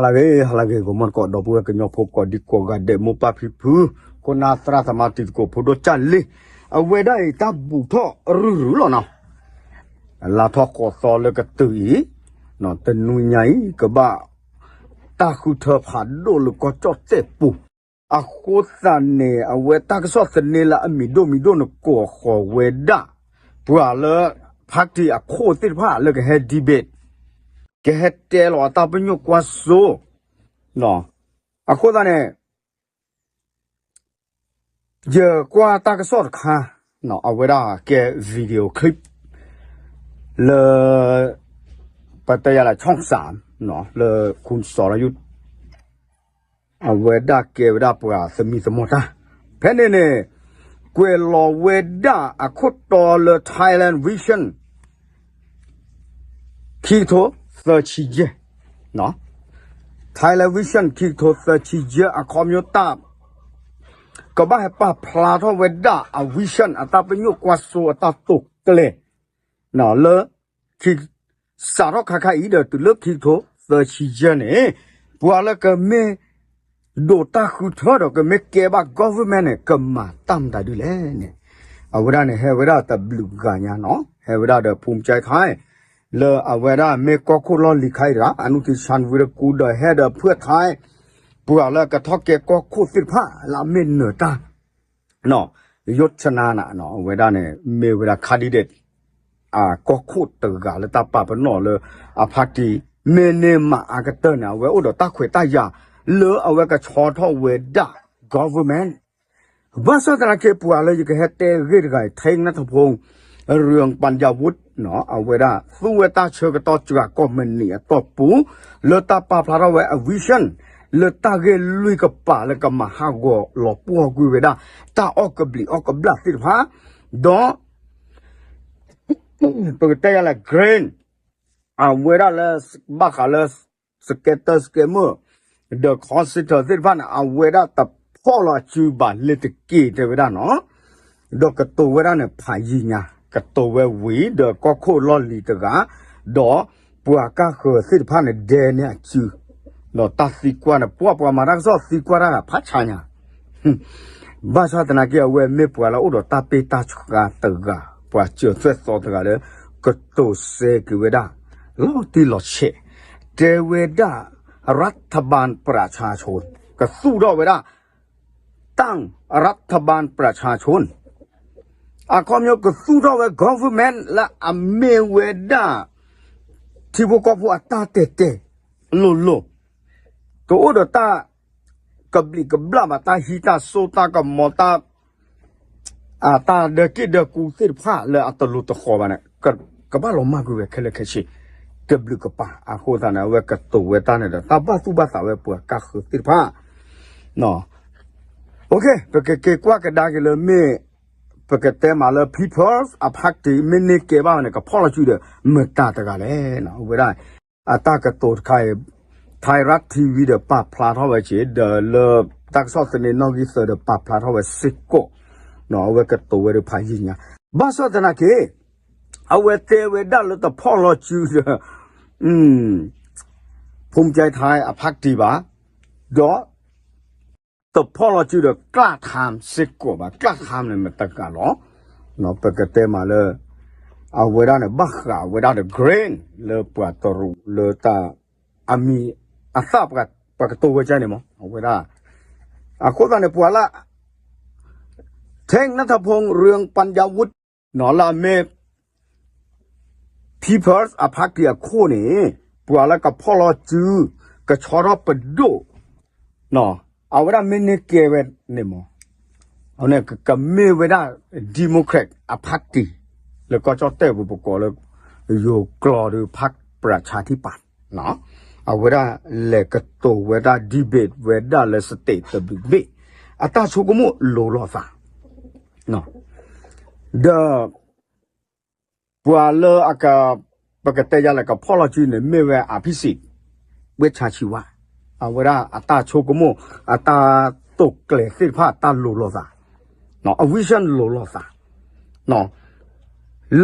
ဟါလၢအဂ့ၤ ဟါလၢအဂ့ၤ ဂီၤမီၢ်ကိးဒီပုၢ်ဝဲၢ်ကညီဖိကိးဒံကိးဂၤဒဲး မိၢ်ပၢ်ဖံဖု ခိၣ်နၢ်သရၣ်သမါတံၤသကိးဖိဒိၣ်ကၢ်လံ, အဝဲဒၣ်အံၤတၢ်ဘူးထီၣ်ရုၢ်ရုၢ်လီၤနီၤ, လါထီၣ်ဃိးသီလၢကတုၤအံၤ, တနွံညါအံၤ ကဘၣ်တၢ်ဃုထၢဖးဒိၣ်လၢကီၢ်ကၠီၣ်တဲၣ်ပူၤ, အဃိသတးန့ၣ် အဝဲတၢ်ကစီၣ်သန့လၢအမံၤဒိၣ်မံၤဒိၣ်န့ၣ် ကိးဃီၤဝဲဒၣ် ပှၤလၢ party အခိၣ်သ့ၣ်တဖၣ်လၢကဟဲ debate ကဟဲတဲလီၤအတၢ်ပညိၣ်ကွၢ်စိ, အဃိသတးန့ၣ် ယကွၢ်တၢ်ကစီၣ်တခါ, အဝဲဒၣ်ကဲ video clip လၢ ပတဲယၤလၢ ช่องสาม လၢ คุณสรยุทธ အဝဲဒၣ်ကဲဝဲဒၣ်ပှၤသမံသမိးတၢ်, ဖဲန့ၣ်န့ၣ် ကွဲးလီၤဝဲဒၣ်အခိၣ်တီလၢ Thailand Vision ခံကထိသၢဆံယဲၢ်, Thailand Vision ခံကထိသၢဆံယဲၢ် အခီပညီတၢ် ကဘၣ်ဟဲပာ်ဖျါထီၣ်ဝဲဒၣ်အ vision အတၢ်ပညိၣ်ကွၢ်စိအတၢ်တိာ်ကျဲၤ လၢ ခံ စးထီၣ်ခါခါအံၤဒီးတုၤလၢခံကထိသၢဆံယဲၢ်န့ၣ် ပှၤလၢကမ့ၢ် ဒိးတၢ်ဃုထၢဒီးကမ့ၢ်ကဲဘၣ် government န့ၣ် ကမၤတၢ်မတၤဒ်လဲၣ်န့ၣ်, အဝဲဒၣ်န့ၣ် ဟဲဝဲဒၣ်တဘျုးဂၤညါနီၤ, ဟဲဝဲဒၣ်ဒီး ภูมิใจไทย လၢအဝဲဒၣ်မ့ၢ်ကီၢ်ခိၣ်လီၢ်လံၤခါအံၤတဂၤ အနုทิน ชาญวีรกูล ဒီးဟဲဒီး เพื่อไทย ပှၤလၢကထီၣ်ကဲကီၢ်ခိၣ်သ့ၣ်တဖၣ်လၢအမ့ၢ်နၢၤတၢ် ယိၣ်ချနါနၤ အဝဲဒၣ်န့ၣ် မ့ၢ်ဝဲဒၣ် candidate အကီၢ်ခိၣ်တဂၤလၢတၢ်ပာ်ပနီၣ်လၢအ party မ့ၢ်န့ၢ်မၤအါကတၢၢ်န့ၣ် အဝဲအိၣ်ဒီးတၢ်ခွဲးတၢ်ယာ်လၢအဝဲကဆီထီၣ်ဝဲဒၣ် government ဘၣ်ဆၣ်သနာ်က့ ပှၤလၢယကဟဲတဲဂ့ၢ်တဂၤအံၤ เทคนัทพงษ์ เรืองปัญญาวุฒิ အဝဲဒၣ်သူဝဲတၢ်ဆၢကတီၢ်စှၤကိးမုၢ်နံၤအတီၢ်ပူၤ လၢတၢ်ပာ်ဖျါထီၣ်ဝဲအ vision လၢတၢ်ဂ့ၢ်လွံၢ်ကပၤလၢကမၤဟးဂီၤလီၤပှီၢ်ကွံာ်ဝဲဒၣ် တၢ်အီၣ်ကဘျံးအီၣ်ကဘျၣ်သ့ၣ်တဖၣ် ဒီး ပကတဲယၤလၢ grain အဝဲဒၣ်လၢ ဘၣ်ဃးလၢ စကဲတၢ စကဲမၢၢ် ဒီး concentrate သ့ၣ်တဖၣ်န့ၣ် အဝဲဒၣ်တဖီၣ်လီၤစုဘၣ်လ့ၤတက့ၢ်တဲဝဲဒၣ်နီၤ, ဒီးကတိၤဝဲဒၣ်န့ၣ်ဖးယံာ်ညါ ကတိၤဝဲဝံၤဒီးကီၢ်ခိၣ်လီၢ်လံၤတဂၤ, ဒီးပှၤကၢ်ဃၢၤသ့ၣ်တဖၣ်န့ၣ် ဒဲန့ၢ်အစု, ဒီးတၢ်သံကွၢ်န့ၣ် ပှၤပှၤမၤတၢ်ကစီၣ်သံကွၢ်တၢ်ဂၤဖးဆါညါ ဘၣ်ဆၣ်သနာ်က့ အဝဲမ့ၢ်ပှၤလၢအိၣ်ဒီးတၢ်ပ့ၢ်တၢ်ဆှါတဂၤ, ပှၤစၢၤသွဲၣ်သီတဂၤလၢ ကတိၤစဲက့ၤဝဲဒၣ် လီၤတံၢ်လီၤဆဲး, တဲဝဲဒၣ် รัฐบาลประชาชน ကသူၣ်ထီၣ်ဝဲဒၣ် ตั้งรัฐบาลประชาชน အခီပညီကသူၣ်ထီၣ်ဝဲ government လၢအမ့ၢ်ဝဲဒၣ် ထံဖိကီၢ်ဖိအတၢ်တဲာ်တဲာ် လိၤလိၤ, တအိၣ်ဒီးတၢ် ကဘျံးကဘျၣ်ဘၣ် တၢ်ဟံးတၢ်စိတၢ်ကမီၤတၢ် အတၢ်ဒၢက့ၢ်ဒၢကူသ့ၣ်တဖၣ်လၢအတလိၤတဃီၤဘၣ်န့ၣ် ကဘၣ်လီၤမၢ်ကွံာ်ဝဲခဲလၢာ်ခဲဆ့ တဘျုးကပၤ အဃိသတးန့ၣ် အဝဲကတိၤဝဲတၢ်န့ၣ်ဒီး တၢ်ဘၣ်သူၣ်ဘၣ်သးဝဲပှၤကၢ်ဃၢၤသ့ၣ်တဖၣ် ပကက့ၤကွၢ်ကဒါက့ၤလၢမ့ၢ် ပကတဲမးလၢ People's Party မ့ၢ်န့ၢ်ကဲဘၣ်န့ၣ် ကဖီၣ်လီၤစုဒီး မတၤတဂၤလဲၣ် အဝဲဒၣ် အတၢ်ကတိၤတခါအံၤ Thai Rat TV ဒီးပာ်ဖျါထီၣ်ဝဲက့ၤ ဒီးလၢတၢ်ကစီၣ်သန့နီၣ်ဂံၢ်သၢဒီးပာ်ဖျါထီၣ်ဝဲစ့ၢ်ကီး အဝဲကတိၤဝဲဒီးဖးယံာ်ညါ ဘၣ်ဆၣ်သနာ်က့ အဝဲတဲဝဲဒၣ်လၢတဖီၣ်လီၤစုဒီး ภูมิใจไทย အ party ဘၣ် ဒီး တဖီၣ်လီၤစုဒီးကျးထၣ်စ့ၢ်ကီးဘၣ် ကျးထၣ်န့ၣ်မတၤတဂၤလဲၣ် ပကတဲမးလၢ အဝဲဒၣ်န့ၣ် ဘၣ်ဃးဝဲဒၣ်ဒီး grain လၢပှၤတရူးလၢတၢ် အမံၤအသၣ်ပှၤကတိၤဝဲကန့ၣ်မး အဝဲဒၣ် အဃိသတးန့ၣ် ပှၤလၢ เทคนัทพงษ์ เรืองปัญญาวุฒิ လၢအမ့ၢ် People's Party အခိၣ်န့ၣ် ပှၤလၢကဖီၣ်လီၤစု ကဆီထီၣ်ပဒိၣ် အဝဲဒၣ်မ့ၢ်န့ၢ်ကဲဝဲန့ၣ်မး အဝဲန့ၣ်ကမ့ၢ်ဝဲဒၣ် Democrat အ party လၢကီၢ်ကၠီၣ်တဲၣ်ပူၤပကိးလၢ ယိၤကျိာ်ဒီး พรรคประชาธิปัตย์ အဝဲဒၣ်လဲၤကတိၤဝဲဒၣ် debate ဝဲဒၣ်လၢ state တဘ့ၣ်ဘ့ၣ် အတၢ်ဆိကမိၣ်လိၤလိာ်သး ဒီး ပှၤလၢအက ပကတဲယၤလၢကဖီၣ်လီၤစုန့ၣ် မ့ၢ်ဝဲ อภิสิทธิ์ เวชชาชีวะ အဝဲဒၣ်အတၢ်ဆိကမိၣ် အတၢ်တိာ်ကျဲၤသ့ၣ်တဖၣ်တၢ်လိၤလိာ်သး အ vision လိၤလိာ်သး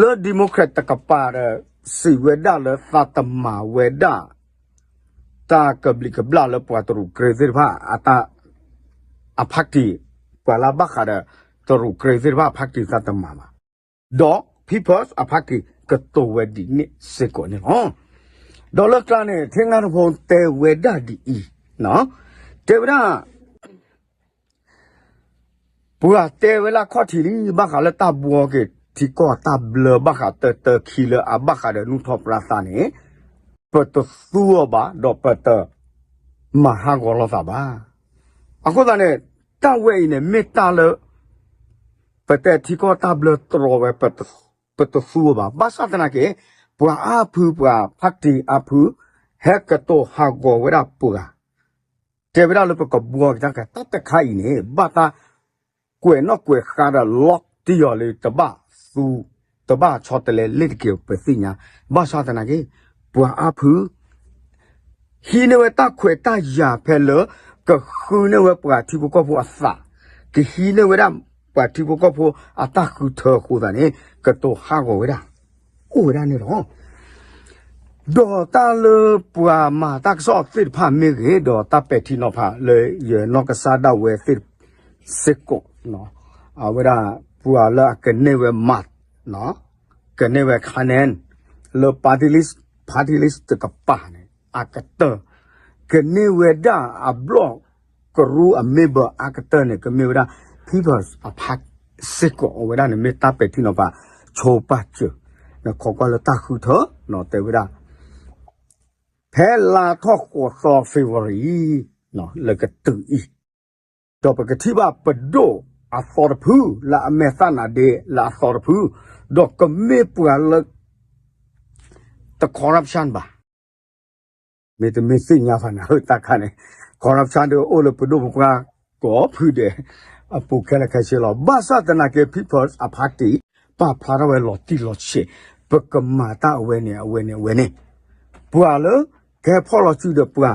လၢ Democrat တကပၤဒီး စံးဝဲဒၣ်လၢသးတမၤဝဲဒၣ် တၢ်ကဘျံးကဘျၣ်လၢပှၤတရူးကရ့သ့ၣ်တဖၣ် အတၢ် အ party ပှၤလၢအဘၣ်ဃးဒီး တရူးကရ့သ့ၣ်တဖၣ် party သးတမၤဘၣ်, ဒီး People's အ party ကတိၤဝဲဒ်န့ၣ်စ့ၢ်ကီးန့ၣ်လီၤ. ဒီးလၢကျါန့ၣ် ထံငါတဖိတဲဝဲဒၣ်ဒ်အံၤ, တဲဝဲဒၣ် ပှၤတဲဝဲလၢခီၣ်ထံးလံ ဘၣ်ဃးလၢတၢ်ဘှီက့ၤထံကီၢ်တၢ်ဘျၢ ဘၣ်ဃးတၢ်တၢ်ခံလၢအဘၣ်ဃးဒီးနူၢ်ထီၣ်ပြါသးန့ၣ်, ပတသူအီၤဘၣ် ဒီးပတမၤဟးဂီၤလိာ်သးဘၣ်. အဃိသတးန့ၣ် တၢ်ဝဲအံၤန့ၣ် မ့ၢ်တၢ်လၢ ပတဲထံကီၢ်တၢ်ဘျၢတြီဝဲ ပတသူအီၤဘၣ်. ဘၣ်ဆၣ်သနာ်က့ ပှၤအါဖု ပှၤ party အါဖု ဟဲကတိၤဟးဂီၤဝဲဒၣ်ပှၤ တဲဝဲဒၣ်လၢပကဘှီက့ၤတၢ်ခါ တၢ်တခါအံၤန့ၣ် ဘၣ်တၢ်ကွဲးနီၣ်ကွဲးဃါဒီး လီၤတံၢ်အီၤလၢ တဘၣ်သူ တဘၣ်ဆီတလဲလ့ၣ်တက့ၢ် ပသ့ၣ်ညါ, ဘၣ်ဆၣ်သနာ်က့ ပှၤအါဖု ဟံးန့ၢ်ဝဲတၢ်ခွဲးတၢ်ယာ်ဖဲလၢ ကဃုန့ၢ်ဝဲပှၤထံဖိကီၢ်ဖိအသး, ကဟံးန့ၢ်ဝဲဒၣ်ပှၤထံဖိကီၢ်ဖိအတၢ်ဃုထၢအဃိသတးန့ၣ် ကတိၤဟးဂီၤဝဲဒၣ် အိၣ်ဝဲဒၣ်န့ၣ်လီၤ. ဒီးတၢ်လၢပှၤမၤတၢ်ကစီၣ်သ့ၣ်တဖၣ်မ့ၢ်ဂ့ၤ, ဒီးတၢ်ပဲာ်ထံနီၤဖးလၢယနီၢ်ကစၢ်ဒၣ်ဝဲသ့ၣ် စ့ၢ်ကီး, အဝဲဒၣ် ပှၤလၢအကန့ၢ်ဝဲ မး ကန့ၢ်ဝဲ ခါနဲၣ် လၢ party list, party list တကပၤန့ၣ် အကတၢၢ်, ကန့ၢ်ဝဲဒၣ်အဘျီၣ်ကရူၢ်အ member အကတၢၢ်န့ၣ် ကမ့ၢ်ဝဲဒၣ် People's အ party စ့ၢ်ကီး အဝဲဒၣ်န့ၣ် မ့ၢ်တၢ်ပဲာ်ထံနီၤဖး ဆိပာ်စၢၤ, နခိးကွၢ်လၢတၢ်ဃုထၢ တဲဝဲဒၣ် ဖဲလါထီၣ်ဃိးသီ February လၢကတုၤအံၤ, ဒီးပကထံၣ်ဘၣ်ပဒိၣ်အသီတဖု လၢအမဲာ်သၣ်နါဒ့လၢအသီတဖု, ဒီးကမ့ၢ်ပှၤလၢ တ corruption ဘၣ်. မ့တမ့ၢ်သ့ၣ်ညါဖးနၤဧၢ တၢ်ခါန့ၣ် corruption ဒီးအိၣ်လၢပဒိၣ်ပပှၢ်ကိးဖုဒဲး အပူၤခဲလၢာ်ခဲဆ့လီၤ. ဘၣ်ဆၣ်သနာ်က့ People's အ party ပာ်ဖျါထီၣ်ဝဲလီၤတံၢ်လီၤဆဲး, ပကမၤတၢ်အဝဲန့ၣ် အဝဲန့ၣ် အဝဲန့ၣ်, ပှၤလၢ ကဟဲဖီၣ်လီၤစုဒီးပှၤ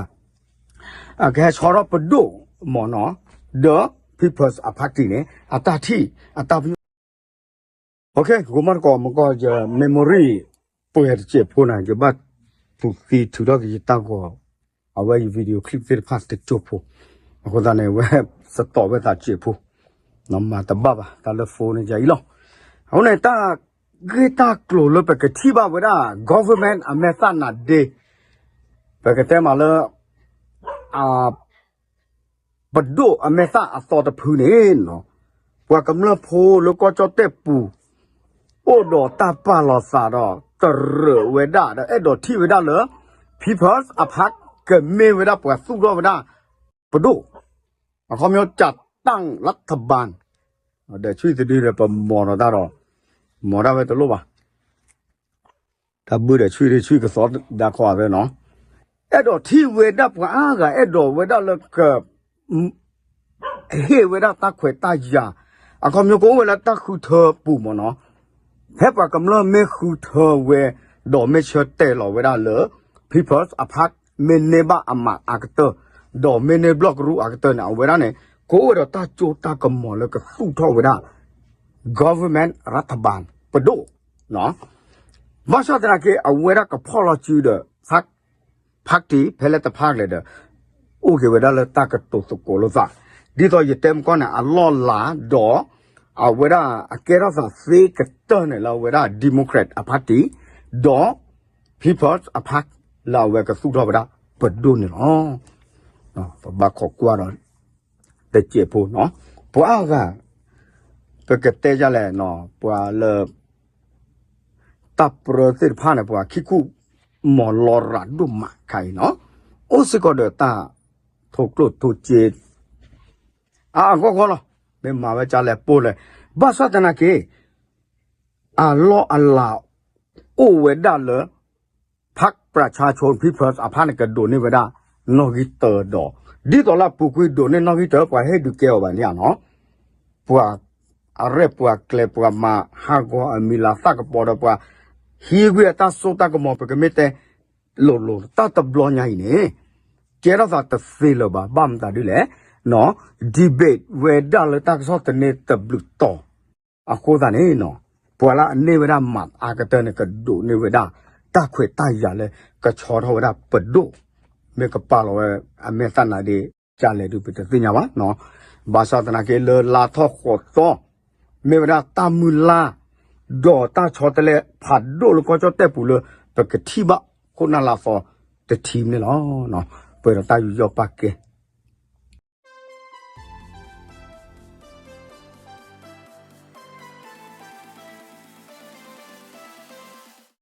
အကဟဲဆီထီၣ်ပဒိၣ်မ့ၢ်နီၤ, ဒီး People's အ party န့ၣ် အတၢ်ထံၣ် အတၢ်ပညိၣ် ကမီတကိးမကီယ memory ပှဲၤတစဲးဖိန့ၣ် ယဘၣ်ပူၤသံထုးထီၣ်က့ၤယတၢ်ဂီၤ အဝဲယ video clip သ့ၣ်တဖၣ်တကၠိဖိ, အဃိသတးန့ၣ် ဝဲစတီးဝဲသးစဲးဖိ, မၤတဘၣ်ဘၣ် တၢ်လၢ phone န့ၣ်ယၤအံၤလီၤ. အဃိန့ၣ် တၢ်ဂ့ၢ်တၢ်ကျိၤလၢပကထံၣ်ဘၣ်ဝဲဒၣ် government အမဲာ်သၣ်နါဒ့, ပကတဲမးလၢ ပဒိၣ်အမဲာ်သၣ်အသီတဖုန့ၣ်, ပှၤကမျၢၢ်ဖိလၢကီၢ်ကၠီၣ်တဲၣ်ပူၤ အိၣ်ဒီးတၢ်ပာ်လီၤသးဒီး တရၢးဝဲဒၣ်ဒီး အဲၣ်ဒိးထံၣ်ဝဲဒၣ်လၢ People's အ party ကမ့ၢ်ဝဲဒၣ်ပှၤသူၣ်ထီၣ်ဝဲဒၣ် ပဒိၣ်, အခီပညီ จัดตั้งรัฐบาล, ဒီးဆွံၣ်တဒုဒီး ပမီၤဒီးတၢ်ဒီး မီၤဒၣ်ဝဲတလိၣ်ဘၣ်. တၢ်ဘုၣ်ဒီးဆွံၣ်ဒုဆွံၣ်ကသီဒါခီအသးနီၤ, အဲၣ်ဒိးထံၣ်ဝဲဒၣ်ပှၤအါဂၤ အဲၣ်ဒိးဝဲဒၣ်လၢက ဟ့ၣ်ဝဲဒၣ်တၢ်ခွဲးတၢ်ယာ်, အခီပညီကအိၣ်ဝဲလၢတၢ်ဃုထၢပူၤမ့ၢ်နီၤ, ဖဲပှၤကမျၢၢ်မ့ၢ်ဃုထၢဝဲ ဒီးမ့ၢ်ဆၢတဲာ်လီၤဝဲဒၣ်လၢ People's အ party မ့ၢ်န့ၢ်ဘၣ်အမးအကတၢၢ်, ဒီးမ့ၢ်န့ၢ်ဘျီၣ်ကရူၢ်အကတၢၢ်န့ၣ် အဝဲဒၣ်န့ၣ် ကအိၣ်ဝဲဒီးတၢ်စိတၢ်ကမီၤလၢကသူၣ်ထီၣ်ဝဲဒၣ် government ရฐบาล ပဒိၣ် ဘၣ်ဆၣ်သနာ်က့ အဝဲဒၣ်ကဖီၣ်လီၤစုဒီး party ဖဲလဲၣ်တဖၣ်လဲၣ်ဒီး အိၣ်က့ၤဝဲဒၣ်လၢတၢ်ကတိၤသကိးလိာ်သး, ဒ်သိးယတဲမကီၢ်န့ၣ် အလီၢ်လၤဒီး အဝဲဒၣ်အကဲထီၣ်သးသ့ကတၢၢ်န့ၣ်လၢအဝဲဒၣ် Democrat အ party ဒီး People's အ party လၢအဝဲကသူၣ်ထီၣ်ဝဲဒၣ်ပဒိၣ်န့ၣ်လီၤ. ပဘၣ်ခိးကွၢ်ဒီး တစဲးဖိနီၤ, ပှၤအါဂၤ ပကတဲဒ်လဲၣ်နီၤ, ပှၤလၢ တၢ်ပြၢသ့ၣ်တဖၣ်န့ၣ် ပှၤခံခူၣ်မီၤလီၤရၤဒိၣ်မးခါအံၤနီၤ, အိၣ်စ့ၢ်ကီးဒီးတၢ်ထိၣ်ကျိၣ်ထိၣ်စ့ အဂီၢ်ဂီၢ်လီၤ. မ့ၢ်မၤဝဲကၢ်လဲၣ်ပိၢ်လဲၣ်, ဘၣ်ဆၣ်သနာ်က့ အလီၢ်အလၤ အိၣ်ဝဲဒၣ်လၢ พรรคประชาชน People's အ party န့ၣ် ကဒိးန့ၢ်ဝဲဒၣ် နီၣ်ဂံၢ်တၢဒီး ဒ်သိးလၢအပူၤကွံာ်ဒိးန့ၢ်နီၣ်ဂံၢ်တၢ ပှၤဟ့ၣ်ဒုးကဲအီၤဘၣ်န့ၣ်နီၤ, ပှၤအရဲၣ်ပှၤကျဲၤ ပှၤမၤဟးဂီၤအမံၤလၤသၣ်ကပီၤဒီး ပှၤဟံးကွံာ်အတၢ်စိတၢ်ကမီၤ ပကမ့ၢ်တဲလိၤလိၤ တၢ်တဘျီညါအံၤန့ၣ် ကဲထီၣ်သးတသ့လၢၤဘၣ်. ဘၣ်မတၤဒ်လဲၣ်နီၤ, debate ဝဲဒၣ်လၢတၢ်ကစီၣ်တန့ၢ်တဘျုးတီၤ အဃိသတးန့ၣ်နီၤ, ပှၤလၢအန့ၢ်ဝဲဒၣ်မးအါကတၢၢ်န့ၣ် ကဒိးန့ၢ်ဝဲဒၣ် တၢ်ခွဲးတၢ်ယာ်လၢကဆီထီၣ်ဝဲဒၣ်ပဒိၣ် မ့ၢ်ကပာ်လီၤဝဲအမဲာ်သၣ်နါဒ့ကလဲၣ်ဒုး ပတသ့ၣ်ညါဘၣ်. ဘၣ်ဆၣ်သနာ်က့ လၢလါထီၣ်ဃိးသီ မ့ၢ်ဝဲဒၣ်တၢ်မုၢ်လၢ် ဒီးတၢ်ဆီတလဲဖးဒိၣ်လၢကီၢ်ကၠီၣ်တဲၣ်ပူၤလၢ ပကထံၣ်ဘၣ်ခိၣ်နၢ်လါသီတထံၣ်န့ၣ်လီၤ. ပှဲၤဒီးတၢ်ယူးယီၣ်ပာ်ကဲ